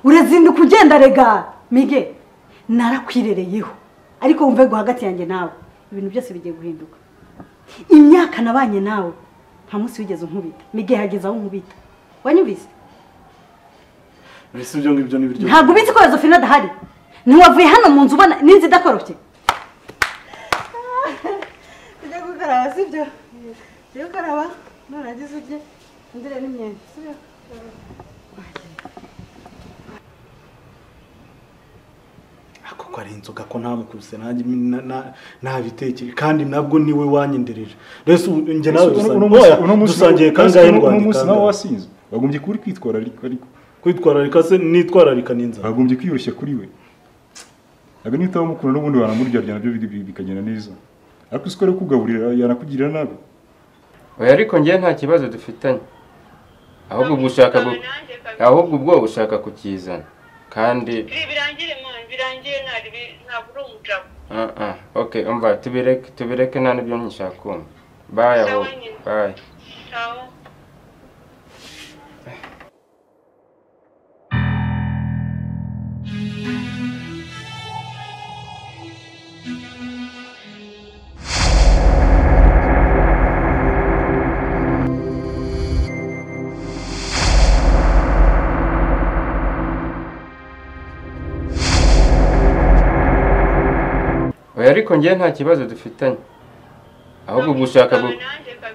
Urazinduka ugenda rega Mige narakwirereyeho ariko wumve ngo hagati yanjye nawe ibintu byose bigiye guhinduka. Imyaka nabanye nawe nta munsi wigeze unkubita. Mige hageze aho unkubita. Wanyumvise? Mbese ibyo ngibyo ni biryo. Ntabwo ubizi ko Josephine adahari. Ntiwavuye hano mu nzu ubona n'inzu idakorofye. Tujya gukaraba sibyo? Tujya gukaraba nuragize urye ndire n'imyenda sibyo? Ako ari inzoga ko ntamukubise nanjye ntabitekere kandi nabwo niwe wanyendereje. Rese njye nawe dusangiye kangahe Rwanda uno munsi nawe wasinze. Wagombye kuri kwitwararika ariko kwitwararika se nitwararika n'inzara. Wagombye kwiyoroshya kuri we. Ntabwo nitaho mukuru n'ubundi wanamurya nabyo bikagenda neza. Ariko siko ari kugaburira yanakugirira nabi. Oya ariko njye nta kibazo dufitanye. Ahubwo ubwo ushaka kukizana. Kandi birangire man birangire ntabwo uri umugabo. Okay, umva tubireke nta nibyo nkishaka kumva. Bye aho. Bye. Ciao. Oya ariko njye nta kibazo dufitanye.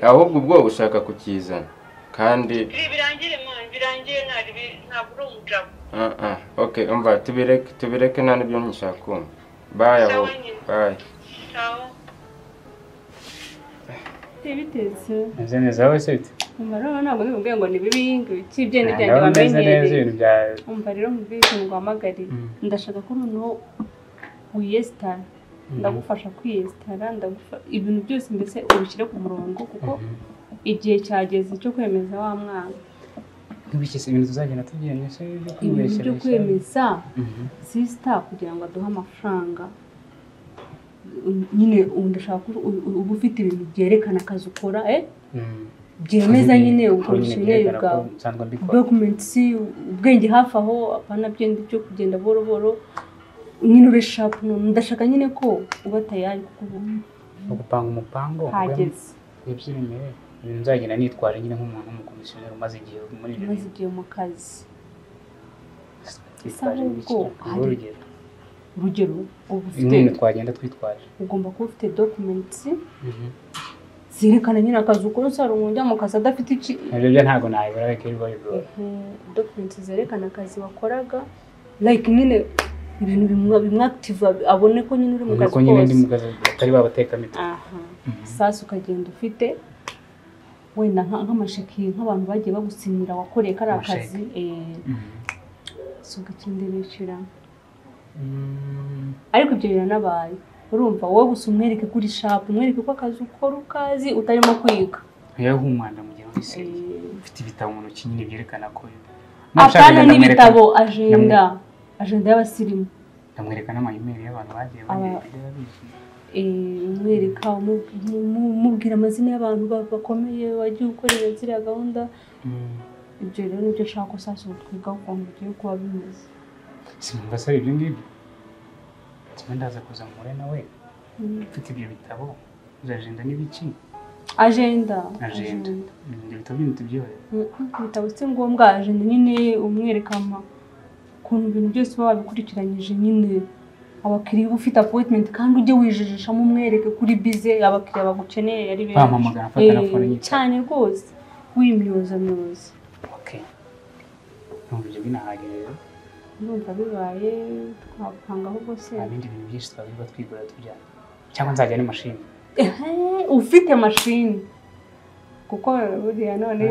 Ahubwo ubwo ushaka kukizana. Kandi birangire man birangire ntabwo uri umugabo. Okay, umva tubireke nta nibyo nkishaka kumva. Bye aho. Bye. Ciao. Bitetse. Meze neza wowe se? Umva rero ntabwo ndikubwiye ngo ni bibi ngo iki byende byanjye wamenyereye. Umva rero mubwiye ikintu nguhamagariye. Ndashaka ko noneho wiyesitara. Ndagufasha kwiyesitara, ibintu byose mbese ubishyire ku murongo kuko igihe cyageze cyo kwemeza wa mwana. Ntibikese ibintu tuzagenda tugenda se byo kwibeshya. Ibintu byo kwemeza sister kugira ngo aduhe amafaranga. Nyine ndashaka ko uba ufite ibintu byerekana akazi ukora byemeza nyine ubukomisiyoneri bwawe. Documents, ubwenge hafi aho apana byende byo kugenda boro boro. Nyine ube sharp none ndashaka nyine ko uba tayari kuko gupanga umupango hageze n'ibyimere ibintu nzagenda nitwaje nyine nk'umuntu w'umukomisiyoneri umaze igihe muri ibyo umaze igihe mu kazi. Urugero uba ufite ibintu twagenda twitwaje ugomba kuba ufite documents zerekana nyine akazi ukora usara umuntu ujya mu kazi adafite iki ibyo byo ntabwo nabibura reka ibiba bigora documents zerekana akazi wakoraga like nyine ibintu bimwactive abone ko nyine uri mu kazi kose nyine ndi mu kazi atari babateka mitwe. Sasa ukagenda ufite wenda nk'amasheki nk'abantu bagiye bagusinyira wakoreye kari akazi suga ikindi bishyura ariko ibyo biranabaye urumva wowe gusa umwereke kuri sharp umwereke ko akazi ukora ukazi utarimo kwiga yewe umwanda mu gihe wese ufite ibitabo mu ntoki nyine byerekana ko apana n'ibitabo agenda y'abasirimu ndamwereka n'amayimeri y'abantu bagiye babizi umwereka umubwira amazina y'abantu bakomeye wagiye ukorera ziriya gahunda. Ibyo rero nibyo nshaka ko sasa ubu twiga ukuntu bigiye kuba bimeze. Sinumva se ibyo ngibyo kimwe ndaza kuza mpure nawe mfite ibyo bitabo agenda n'ibiki agenda ibyo bitabo bindi tubyihorere ibitabo si ngombwa agenda nyine umwereka ukuntu ibintu byose baba babikurikiranyije nyine abakiriya uba ufite appointment kandi ujye wijijishamo umwereke kuri bize abakiriya bagukeneye ari benshi bampamagara mfata na phone nyine cyane rwose wimyoza myoza. Okay, numva ibyo binahagije rero ndumva bibaye twapanga ahubwo se nta bindi bintu byinshi twabiba twigura tujyana cyangwa nzajya n'imashini ufite mashini kuko buriya none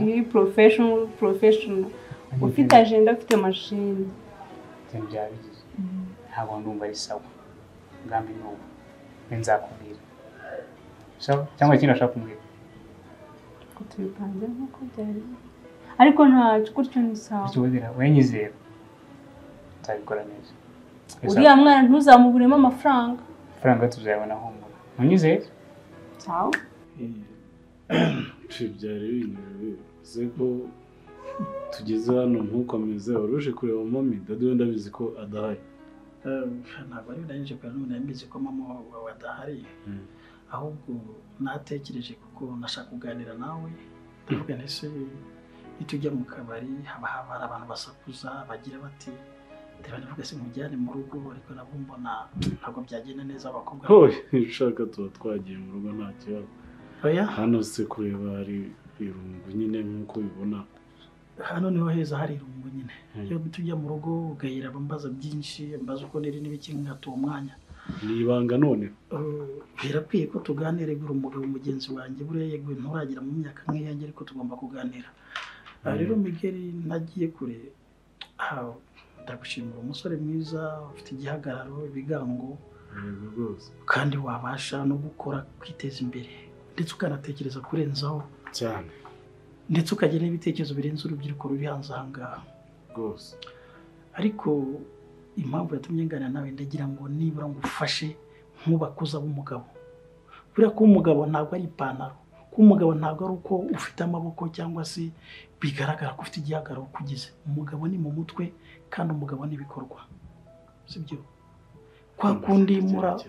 iri professional ufite agenda ufite mashini byabigize ntabwo ndumva ari sawa ngambi n'ubu nzakubwira sawa cyangwa ikindi ashaka kumbwira ko tubipanze nk'uko byari ariko ntacyo gutyo ni sawa wenyizera nzabikora neza uriya mwana ntuzamuburemo amafaranga tuzayabona humura ntunyizere sawa byari binyuze ko Tugeze hano ntukomeze waruje kureba mami dadi we ndabizi ko adahari. Ntabwo ari naje kureba none mbizi ko mama wawe adahari. Ahubwo natekereje kuko nashaka kuganira nawe ndavuga nese nitujya mu kabari haba hari abantu basakuza bagira bati ndeba ndavuga se mujyane mu rugo ariko nabwo mbona ntabwo byagenda neza abakobwa. Ushaka tuba twagiye mu rugo nta kibazo. Hano se kureba hari irungu nyine nk'uko ubibona. Hano niho heza hari irungu nyine. Iyo tujya mu rugo ugahira bambaza byinshi mbaza uko niri n'ibiki nkatuwa umwanya. Ni ibanga none. Birakwiye ko tuganire gura umugabo mugenzi wanjye buriya yego nturagira mu myaka nk'iyanjye ariko tugomba kuganira. Rero Miguel nagiye kure ndagushimira umusore mwiza ufite igihagararo ibigango kandi wabasha no gukora kwiteza imbere ndetse ukanatekereza kurenzaho cyane ndetse ukagira n'ibitekerezo birenze urubyiruko ruri hanze aha ngaha rwose. Ariko impamvu yatumye nganira nawe ndagira ngo nibura ngufashe nk'ubakuza b'umugabo. Buriya kuba umugabo ntabwo ari ipantaro, kuba umugabo ntabwo ari uko ufite amaboko cyangwa se bigaragara ko ufite igihagararo kugize. Umugabo ni mu mutwe kandi umugabo ni ibikorwa, sibyo? Kwa kundi mura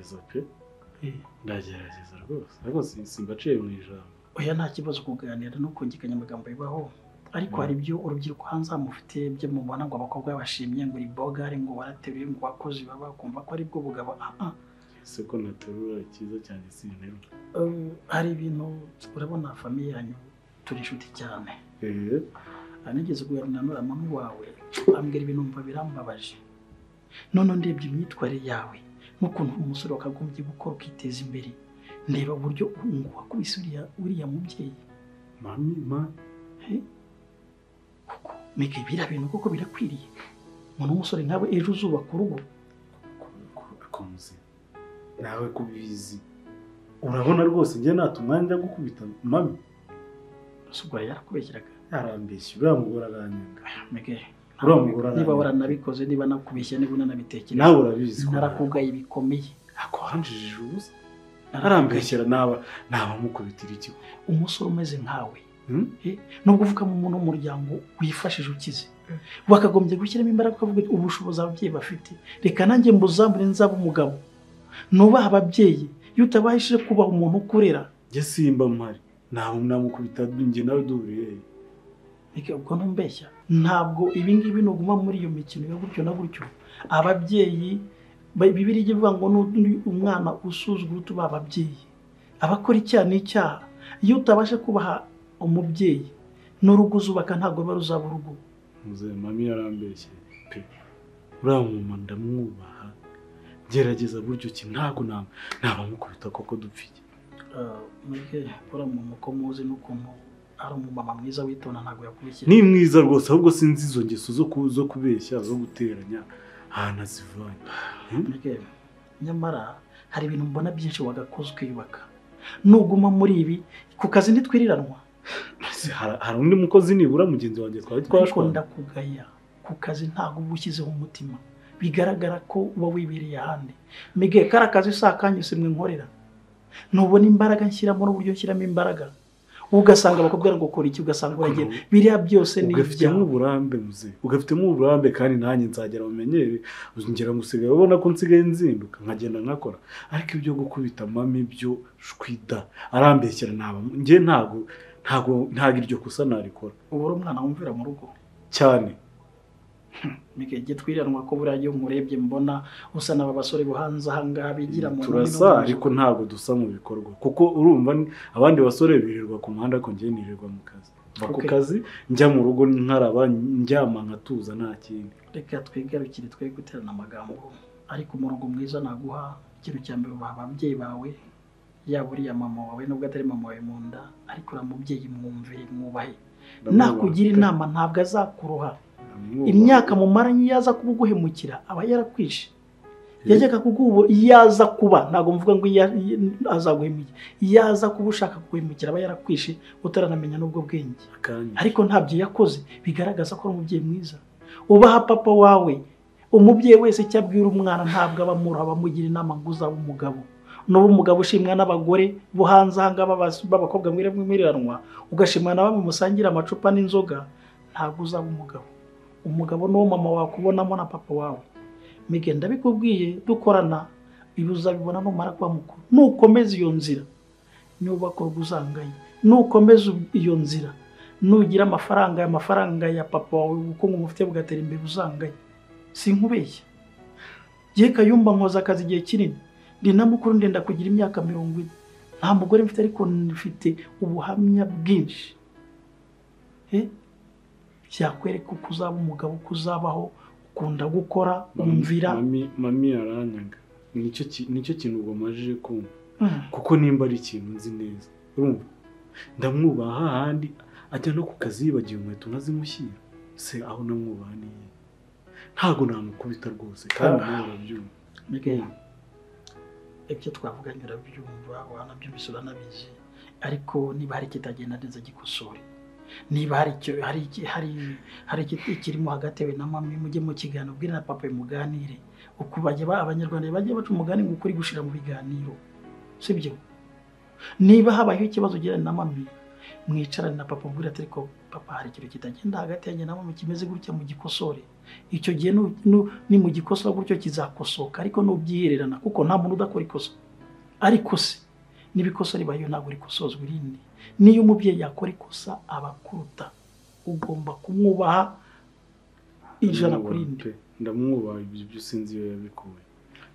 ndagerageza rwose ariko simbaciye mu ijambo. Oya nta kibazo kuganira no kungikanya amagambo bibaho, ariko hari ibyo urubyiruko hanze mufite byo mubona ngo abakobwa bashimye ngo uri bogari ngo warateruye ngo wakoze baba kumva ko ari bwo bugabo. Ese ko naterura icyiza cyane sinterura. Hari ibintu urabona famiye yanyu turi inshuti cyane. Nigeze kuganira na mama wawe ambwira ibintu mva birambabaje. None ndebye imyitwarire yawe n'ukuntu umusore wakagombye gukora ukiteza imbere, ndeba uburyo ngo wakubise uriya mubyeyi. Mami ma kuko mike bira bintu koko birakwiriye umuntu w'umusore nkawe ejo uzubaka urugo. Akomuze nawe kubizi urabona rwose njye natumwanya gukubita mami. Usubwa yarakubeshyiraga yarambeshye uriya mugore aranyanga. Mike niba waranabikoze niba nakubeshya niba unanabitekereza nawe urabizi narakugaye bikomeye. Ako hanjijije ubusa arambeshyera naba mukubitira iki umusore umeze nkawe. Nubwo uvuka mu muntu w'umuryango wifashije ukize wakagombye gushyiramo imbaraga ukavuga ubushobozi ababyeyi bafite reka nanjye mbuzamure nzaba umugabo. Nubaha ababyeyi iyo utabashije kubaha umuntu ukurera. Njye simba mpari ntabwo namukubita njye nawe duhuriye. Ubwo ntumbeshya ntabwo ibi ngibi nuguma muri iyo mikino ya gutyo na gutyo. Ababyeyi Bibiliya ivuga ngo umwana usuzugura utubaha ababyeyi abakora icyaha n'icyaha. Iyo utabasha kubaha umubyeyi n'urugo uzubaka ntabwo ruba ruzaba urugo. Muzehe mami yarambeshye pe uriya mama ndamwubaha gerageza buryo ki ntabwo nabamukubita koko dupfiye. Uriya mama uko muzi n'ukuntu ari umumama mwiza witonda ntabwo yakubishyira. Ni mwiza rwose ahubwo sinzi izo ngeso zo kubeshya zo guteranya ahantu azivanye. Nyamara hari ibintu mbona byinshi wagakoze ukiyubaka. Nuguma muri ibi ku kazi ntitwiriranwa. Hari undi mukozi nibura mugenzi wanjye twari twashwanye. Ndakugaya ku kazi ntabwo uba ushyizeho umutima bigaragara ko uba wibereye ahandi. Miguel kari akazi si akanyu si mwe nkorera. Ntubona imbaraga nshyiramo n'uburyo nshyiramo imbaraga. Ugasanga bakubwira ngo kora iki ugasanga uragenda biriya byose ni ugafitemo uburambe muze ugafitemo uburambe kandi nanjye nzagera mumenyere ngera ngusigaye ubona ko nsigaye nzinduka nkagenda nkakora. Ariko ibyo gukubita mami byo shwida arambeshyera naba njye ntago iryo kosa narikora. Ubu uri umwana wumvira mu rugo cyane. Mike twiriranwa ko buriya iyo nkurebye mbona usa n'aba basore bo hanze aha ngaha bigira mu turasa ariko ntabwo dusa mu bikorwa kuko urumva abandi basore birirwa ku muhanda ariko njye nirirwa mu kazi. Mva ku kazi njya mu rugo nkaraba ndyama nkatuza nta kindi. Reka twigarukire twe guterana amagambo ariko umurongo mwiza naguha ikintu cya mbere ubaha ababyeyi bawe yaba uriya mama wawe nubwo atari mama wawe mu nda ariko uriya mubyeyi mwumvire mwubahe. Nakugira inama ntabwo azakuroha. Imyaka mumaranye yaza kuba uguhemukira aba yarakwishe. Yajyaga kuguha yaza kuba ntabwo mvuga ngo azaguhemukira yaza kuba ushaka kuguhemukira aba yarakwishe utaranamenya n'ubwo bwenge. Ariko ntabyo yakoze bigaragaza ko ari umubyeyi mwiza. Ubaha papa wawe. Umubyeyi wese icyo abwira umwana ntabwo aba amuroha abamugira inama ngo uzabe umugabo. N'ubu umugabo ushimwa n'abagore bo hanze aha ngaha b'abakobwa mwiriranwa ugashimwa na bamwe musangira amacupa n'inzoga Ntabwo uzaba umugabo. Umugabo n'uwo mama wakubonamo na papa wawe. Mige ndabikubwiye dukorana, ibi uzabibona numara kuba mukuru. Nukomeza iyo nzira, nyubako uzangaye. Nukomeza iyo nzira, nugira amafaranga ya papa wawe ubukungu mufite bugatera imbere uzangaye. Sinkubeshya. Gihe Kayumba nkoza akazi igihe kinini. Ndi na mukuru ndenda kugira imyaka 40. Nta mugore mfite ariko mfite ubuhamya bwinshi. Byakwereka uko uzaba umugabo, uko uzabaho, ukunda gukora, umvira. Mami aranyanga. Nicyo kintu ugomajije kumva. Kuko nimba ari ikintu nzi neza. Urumva? Ndamwubaha handi ajya no ku kazi yibagiwe inkweto nkazimushyira. Se aho namwubaha ni ntago namukubita rwose kandi nawe urabyumva. Miguel, ibyo twavuganye urabyumva, wanabyumvise uranabizi. Ariko niba hari ikitagenda neza gikosore. Niba hari ikirimo hagati yawe na mami, mujye mu kiganiro, ubwire na papa muganire. Uko bajya abanyarwanda bajya baca umugani ngo ukuri gushira mu biganiro. Sibyo? Niba habayeho ikibazo ugirana na mami, mwicarane na papa ubwire ati ariko papa hari ikintu kitagenda hagati yanjye na mami kimeze gutya, mu gikosore. Icyo gihe ni mu gikosora gutyo kizakosoka, ariko nubyihererana kuko nta muntu udakora ikosa. Ariko se nibikosa ribayo ntabwo rikosozwa irindi. Niyo umubyeyi yakora ikosa abakuruta, ugomba kumwubaha 100%. Ndamwubaha, ibyo byo sinzi iyo yabikuye.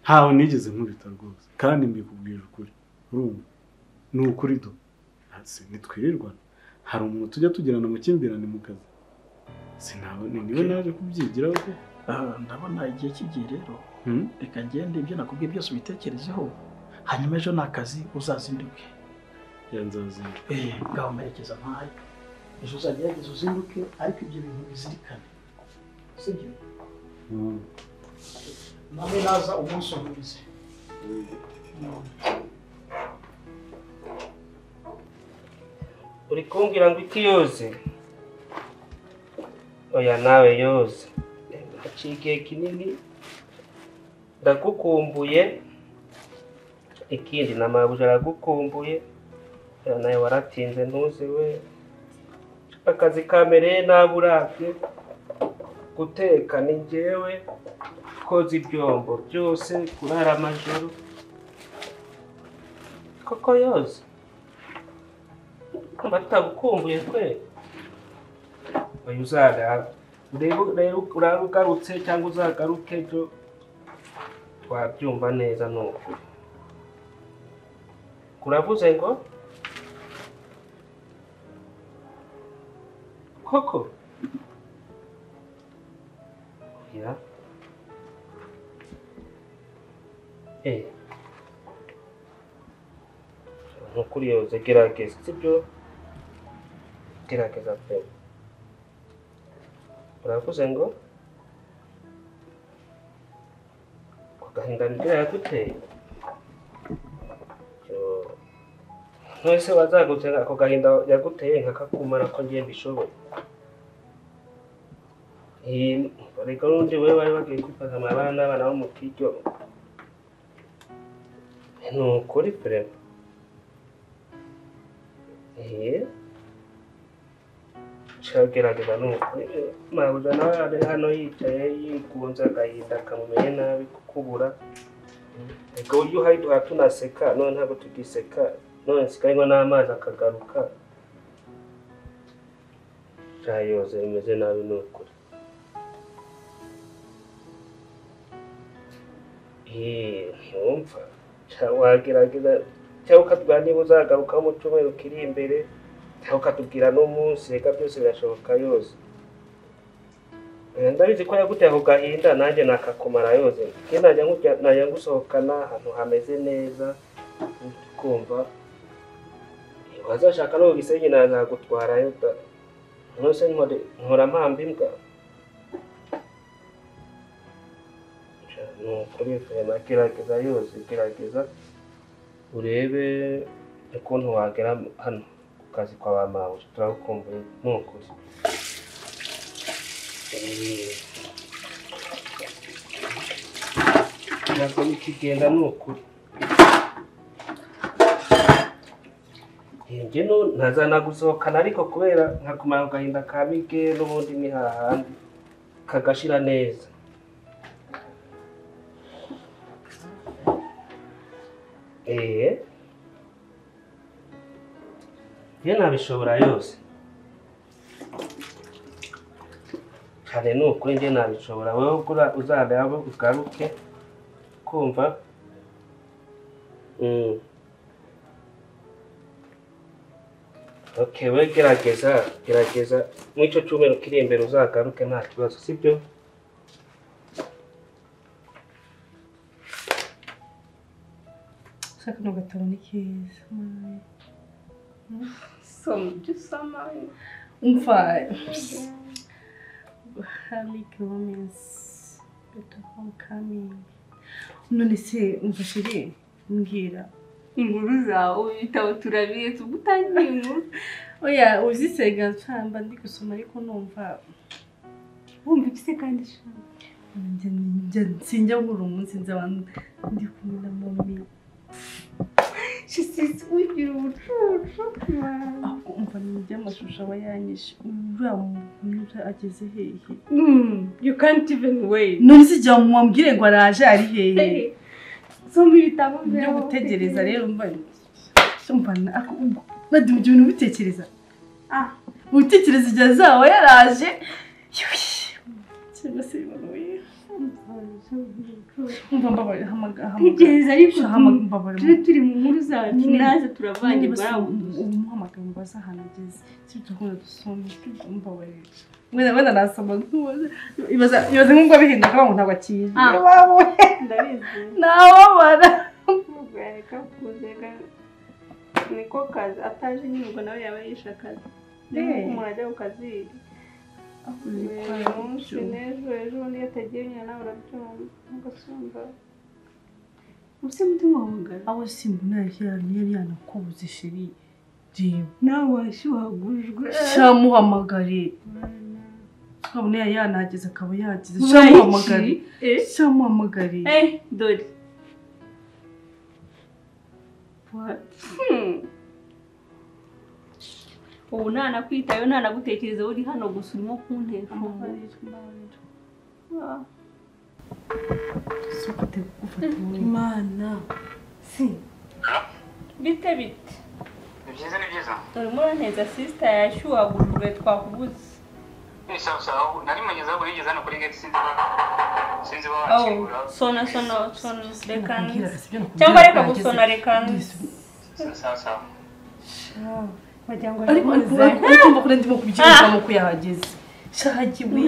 Ntaho nigeze nkubita rwose kandi mbikubwira ukuri. Urumva? Ni ukuri do. Nitwirirwana. Hari umuntu tujya tugirana amakimbirane mu kazi. Sinabone niwe naje kubyigiraho ko. Ndabona igihe kigiye rero. Reka ngende ibyo nakubwiye byose ubitekerezeho. Hanyuma ejo nakazi uzazinduke. Yanzazinduke. Ngaho merekeza mpaye. Ejo uzagerageza uzinduke ariko ibyo bintu bizirikane. Sibyo? Nawe naza umunsi umurize. Uri kumbwira ngo iki yoze? Oya nawe yoze. Haciye igihe kinini ndagukumbuye. Ikindi na mabuja aragukumbuye. Oya nawe waratinze ntuze we. Akazi kamereye nabi uravye. Guteka ni njyewe, koza ibyombo byose, kurara amajoro. Koko yoze? Batagukumbuye kwe? Oya uzaraba. Uraba ugarutse cyangwa uzagaruke ejo twabyumva neza ni ukuri. Kuravuze ngo koko? Oya. Nukuri yoze gerageza, sibyo? Gerageza pe. Uravuze ngo ako gahinda nibyo yaguteye? None wazagutse ako gahinda yaguteye nkakakumara ko ngiye mbishoboye? Reka n'undi wewe bari bagiye kwifata amabara n'abana bo mu kiryo. Ni ukuri pe. Gerageza ni ukuri. Mabuja nawe ari hano yicaye yigunze agahinda kamumenye nabi kukubura. Reka uburyo uhari duhora tunaseka, none ntabwo tugiseka, none nsigaye nywa n'amazi akagaruka. Yoze bimeze nabi ni ukuri. Ntiwumva? Wagerageza cyangwa ukatubwira niba uzagaruka mu cyumweru kiri imbere, cyangwa ukatubwira n'umunsi, reka byose birashoboka yose. Ndabizi ko yaguteye ako gahinda, nanjye nakakumara yose. Najya ngusohokana ahantu hameze neza, kumva. Wazashaka no ku Gisenyi nazagutwarayo da. None nkora mpamba imbwa. Nukuri gerageza yose, gerageza urebe ukuntu wagera hano ku kazi kwa ba mabuja, turagukumbuye ni ukuri. Ntabwo bikigenda ni ukuri. Njye ntazanagusohokana ariko kubera nkakumara agahinda ka Mige n'ubundi ni hahandi kagashira neza. Njye nabishobora yose. Cyane ni ukuri njye nabishobora, wowe uzareba ugaruke kumva. Okay, we gerageza muri icyo cyumweru kiri imbere uzagaruke nta kibazo, sibyo? Shaka no gatabo ni keza. Soma ibyo usoma. Umva. Harry Romance better homecoming. None se umva chérie mbwira inkuru zawe ibitabo turabiretse ubwo utangiye inkuru. Oya uzisega nsamba ndi gusoma ariko numva wumva ibise kandi shaka. Njye sinjya nkura umunsi nzaba ndi kumwe na mami. Shisizi wigira ubucucu. Umva ni amashusho aba yanyishe uriya muntu ageze hehe? You can't even wait. None se jya mwambwire ngo araje ari hehe? Soma ibitabo byo gutegereza rero umva nadi mu bintu bitekereza. Utekereza igihe azaba yaraje. Cyangwa se bibagoye. Umva mbabarira hamagara. Tegereza ariko turi turi mu nkuru zacu naze turavangirwa umuhamagara mubaze ahantu ageze. Si dukunda dusome mbabarira. Wenda nasoma ibaza nk'ubwo bihinduka ngo ntabwo akije. Ndabizi. Nababara. Reka kuzega niko kazi ataje nyine ubwo nawe yaba yishe akazi. Umuntu ajya ku kazi umunsi n'ejo ejo bundi iyo atagiye nyine nawe urabyumva ugasumba. Ubuse mutima wahamagara. Aho simbona yari yanakubuze chérie. Nawe washyuhagujwe. Shamuhamagare. Twabona yari yanahageze akaba yagize. Shamuhamagare. Shamuhamagare. Dore. Ubu ntanakwitayeho ntanagutekereza uri hano gusa urimo kuntesha umutwe. Imana si bite bite. Ni byiza ni byiza. Urimo uranteza sister yashyuhagujwe twakubuze. Sawa nari mugeze aho nigeze hano kuri gate sinzi wakingura. Sona sona sona reka cyangwa reka gusona reka. Sawa. Ariko kumva ko ndimo kubyinjira mu kuyahageze. Shahagiwe.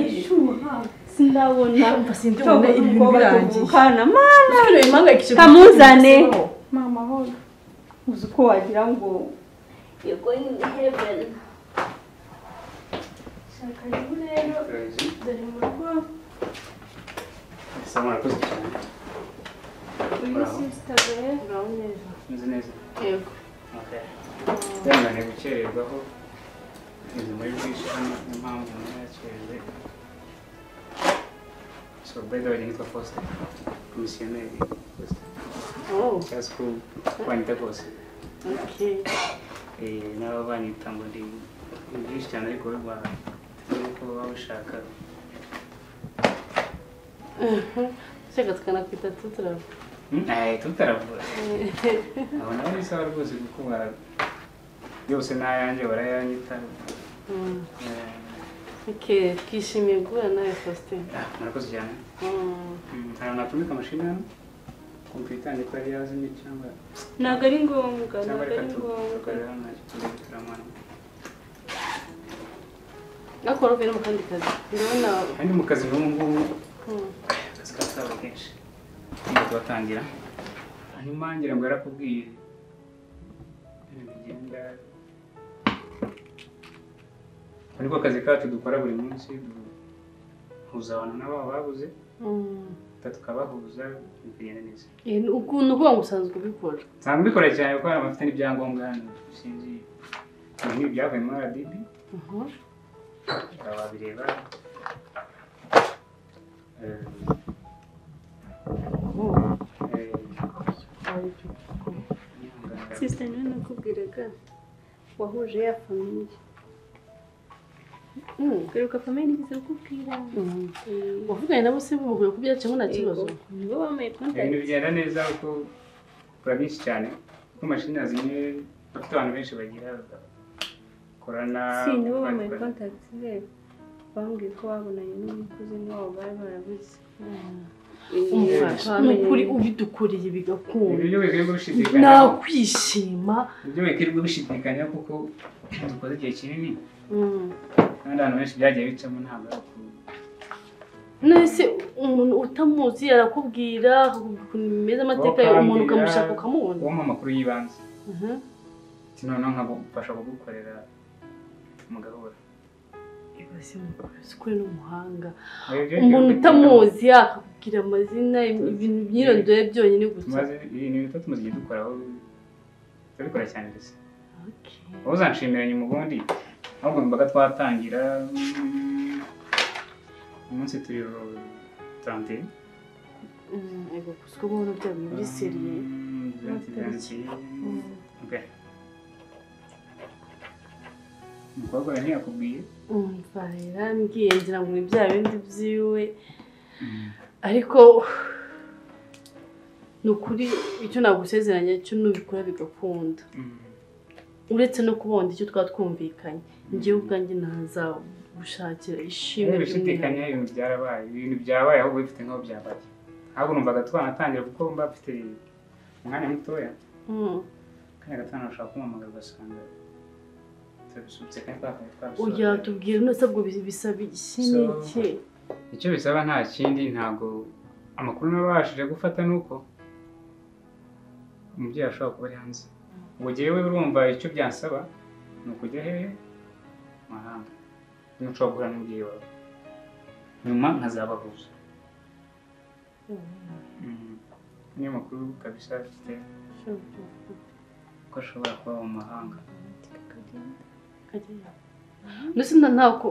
Sindabona umva sindabona ibintu birangiye. Kana mana kamuzane. Mama ho uzi ko wagira ngo you're going in heaven. Shaka rero dore mu rugo. Sawa murakoze cyane. Uyu sister rero neza. Neza neza. Yego. Okay. Yangane gukererwaho inzu muri bwinshi hano niyo mpamvu umuntu yakerewe. So by the way nitwa Faustin, komisiyoneri Faustin. Oh. Cyangwa ko banyita kose. Okay. Nabo banyita ngo ndi byinshi cyane ariko uko waba ushaka. Shaka tukanakwita tutaravu. Tutaravura. Aho nawe ni sawa rwose kuko byose n'ayanjye barayanyita. Okay, twishimiye guhura nawe Faustin. Murakoze cyane. Hari natumika mashini hano? Kompiyuta yanjye ko yari yazimye cyangwa ntabwo ari ngombwa, ntabwo ari ngombwa. Ariko wari uvuye no mu kandi kazi. Ndabona ndi mu kazi n'ubu ngubu. Akazi kataba kenshi. Tubatangira. Hanyuma ngira ngo yarakubwiye ibintu bigenda. Niko kazi kacu dukora buri munsi, duhuza abantu n'abo babuze, tukabahuza bikagenda neza. Ukuntu uba usanzwe ubikora? Nsanzwe mbikora cyane kuko hari abafite n'ibyangombwa hano, sinzi ibi byavuye muri RDB. Babireba. Sister niwe nakubwiraga Wahuje ya famiye. Kwiruka famiye nigeze kukubwira. Wavuganye nabo se bumuguye kubyacamo nta kibazo. Nibo bamaye contact. Ibintu bigenda neza kuko kora byinshi cyane. Kuko mashini zimwe bafite abantu benshi bagira korana. Si nibo bamaye contact ze. Bambwiye ko babonanye n'umukozi wabo bari barabuze. Umufasha nukuri ubidukoreye bigakunda. Ibyo bikwiriye gushidikanya. Nakwishima. Ibyo bikwiriye gushidikanya kuko dukoze igihe kinini. Kandi abantu benshi byagiye bicamo ntabwo nese umuntu utamuzi arakubwira ukuntu bimeze amateka y'umuntu ukamushaka ukamubona. Uwo amakuru y'ibanze. Ati noneho nkagufasha kugukorera umugabura. Ibase mukuri n'umuhanga. Umuntu utamuzi akakubwira amazina ibintu byirondore byonyine gusa. Tumaze ibintu bitatu tumaze igihe dukoraho turabikora cyane ndetse. Okay. Uzanshimira nyuma ubundi ahubwo mbaga twatangira umunsi turi 31. Ego kusiko ubona bya muri serie. Okay. Umukobwa ntiyakubwiye? Umva yarambwiye ngira ngo ni bya bindi byiwe. Ariko nukuri icyo nagusezeranya cyo nubikora bigakunda. Uretse no kubonda icyo twatwumvikanye ngiye ubwanjye naza gushakira ishimwe by'umwihariko. Ibintu byarabaye, ibintu byabaye ahubwo bifite nkaho byabaye. Ahubwo numvaga twanatangira kuko mba mfite umwanya mutoya. Kandi gatanu ashaka kumpamagara ugasanga turabisubitse kandi twakabaye. Oya tubwire none sabwo bisaba iki n'iki? Icyo bisaba nta kindi, ntabwo amakuru nabashije gufata nuko umubyeyi ashobora kuba ari hanze. Ubwo jyewe urumva icyo byansaba ni ukujya hehe mahanga ntushobora guhura n'umubyeyi wawe nyuma nkazabahuza. Niyo makuru kabisa afite ko ashobora kuba mu mahanga. Mbese ntako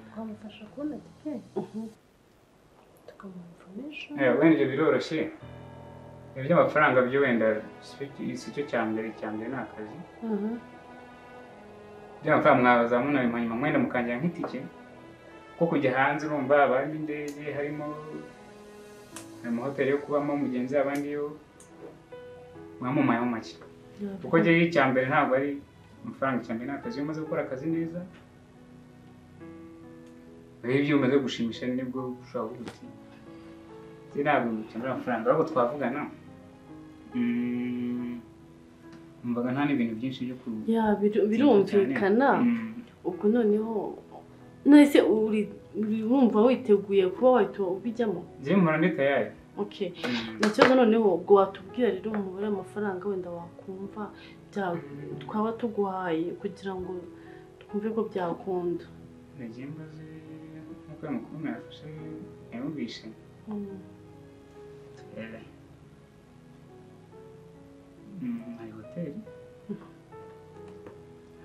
twamufasha kubona tike tukamuha information. Wenda ibyo biroroshye. Iby'amafaranga byo wenda si cyo cya mbere, icya mbere ni akazi. Iby'amafaranga mwazamuna nyuma mwenda mukangira nk'itike kuko kujya hanze urumva haba harimo indege, harimo amahoteli yo kubamo mugenzi abandi yo mwamumayeho make. Kuko njyewe icya mbere ntabwo ari amafaranga, icya mbere ni akazi. Iyo umaze gukora akazi neza ibyo umaze gushimisha nibwo ushobora kuvuga uti ntabwo ukenera amafaranga, ahubwo twavugana. Mbaga nta n'ibintu byinshi byo ku birumvikana. Ubwo noneho nese uri wumva witeguye kuba wahita ubijyamo? Njye mpora ndi tayari. Okay. Nacyo noneho ubwo watubwira rero umubare w'amafaranga wenda wakumva twaba tuguhaye kugira ngo twumve ko byakunda. Nagiye mbaze nk'uko ayo makuru nayafashe yayumvishe. Hari hoteli,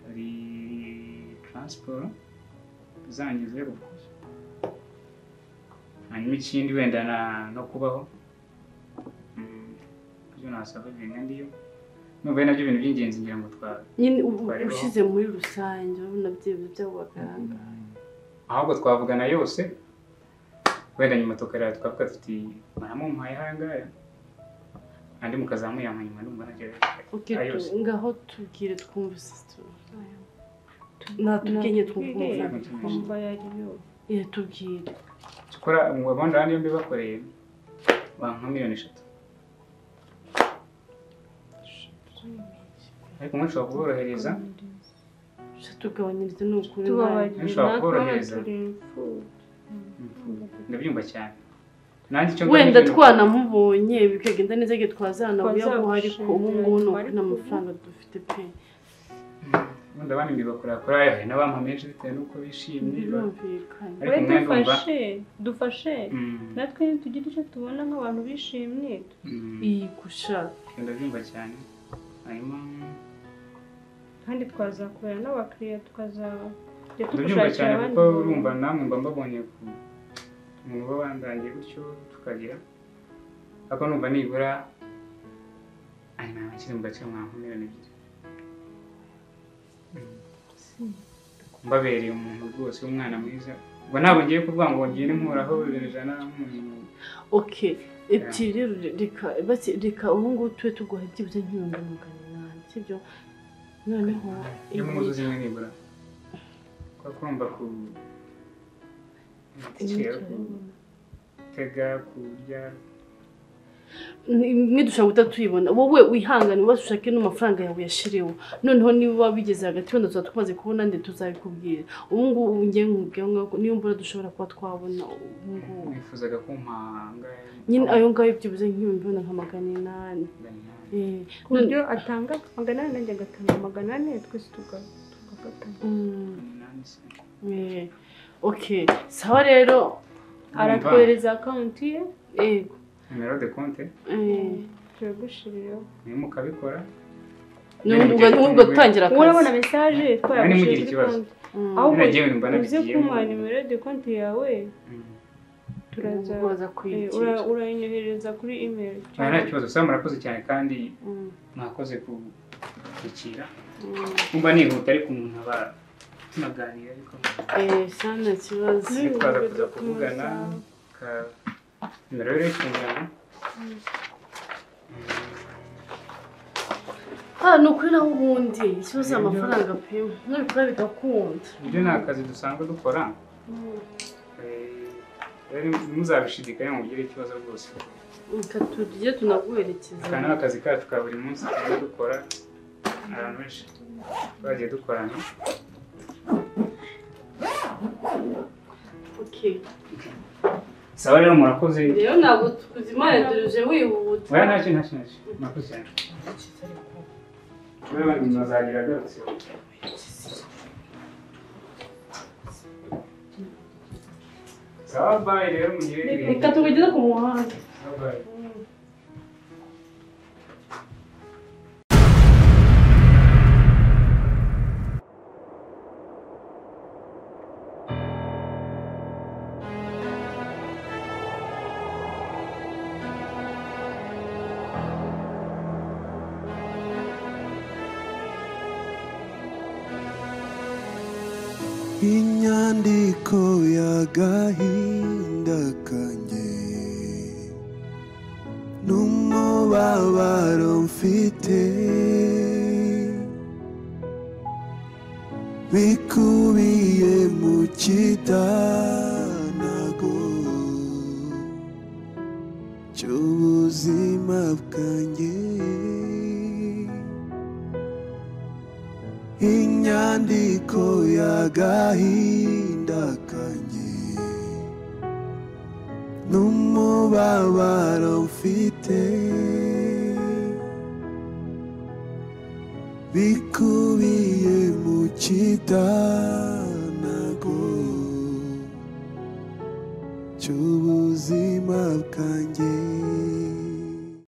hari transport zangize ubukozi, hanyuma ikindi wenda no kubaho ibyo nasaba bimwe ndiyo numva nabyo ibintu by'ingenzi ngira ngo nyine ushize muri rusange urabona byabaganga. Ahubwo twavugana yose wenda nyuma tukareba tukavuga tuti muramumpaye hangaya andi mukazamuye nyuma ndumva nagera. Okay, ngaho tubwire twumve sister. Natubwiye twumve twumva yariyo. Tubwire. Tukora abandi handi yombi bakoreye banka miliyoni 3. Ariko umuntu ushobora kuborohereza. Tugabanyirize n'ukuri. Ushobora kuborohereza. Ndabyumva cyane. Wenda twanamubonye bikagenda neza igihe twazana uyaguha, ariko ubu ngubu ni ukuri n'amafaranga dufite pe. Ubundi abandi mbibakora kuri ayo hari n'abampa menshi bitewe n'uko bishimye. Birumvikanye. We dufashe natwe ntitugire icyo tubona nk'abantu bishimye. Iyi gusha ndabyumva cyane. Hanyuma kandi twazakubera n'abakiriya tukazajya tugushakira cyane kuko urumva namwe mba mbabonye ku umuntu uba wandangiye gutyo tukagira, ariko numva nibura ari nta kiri mu gace nka miliyoni 2. Mbabereye umuntu rwose w'umwana mwiza. Ubwo ntabwo ngiye kuvuga ngo ngende nkuraho 100,000. Okay, ebyiri rero reka ubu ngubu tube tuguha byibuze nk'800,000, sibyo? Noneho iyo muzuzi imwe nibura kwa kurumva ku tega kurya nidushaka guta tuyibona wowe wihangane ubashe ushake n'amafaranga yawe yashiriwe. Noneho niba bigeze hagati wenda tuzaba tumaze kubona nde tuzabikubwira. Ubu ngubu ngiye nkubwira ngo niyo mbura dushobora kuba twabona ubu ngubu. Nifuzaga kumpanga nyine ayo ngayo byibuze nk'800,000. Ku buryo atanga 800 nanjye agatanga 400 twese tugafatanya. Okay, sawa rero aratwohereza account ye. Yego. Numero de compte turagushiriraho niba mukabikora nubwo dutangira akazi urabona message twayagushije kuri konti ahubwo uze kumuha numero de compte yawe turaza urayinyohereza kuri email. Nta kibazo sawa, murakoze cyane kandi mwakoze kukwakira. Kumva nihuta ariko umuntu aba tunaganira ariko sana kibazo twaza kuza kuvugana nimero rero ifungana. Ni ukuri naho ubundi ikibazo amafaranga pe nubikora bigakunda. Ibyo ni akazi dusanzwe dukora, rero ntuzabishidikanye ngo ugire ikibazo rwose. Reka tujye tunaguherekeza. Aka ni akazi kacu ka buri munsi tugenda dukora, abantu benshi bagiye dukorana. Okay. Sawa rero murakoze. Rero ntabwo tukuzimana duruje wihuta. Oya ntacyo murakoze cyane. Wewe nzagira agarutse. Sawa bye rero mugire. Reka tugeze ku muhanda. Sawa bye. Inyandiko y'agahinda kanjye n'umubabaro mfite bikubiye mu kidanago cy'ubuzima bwanjye. Inyandiko y'agahinda kanjye n'umubabaro mfite bikubiye mu kidanago cy'ubuzima bwanjye.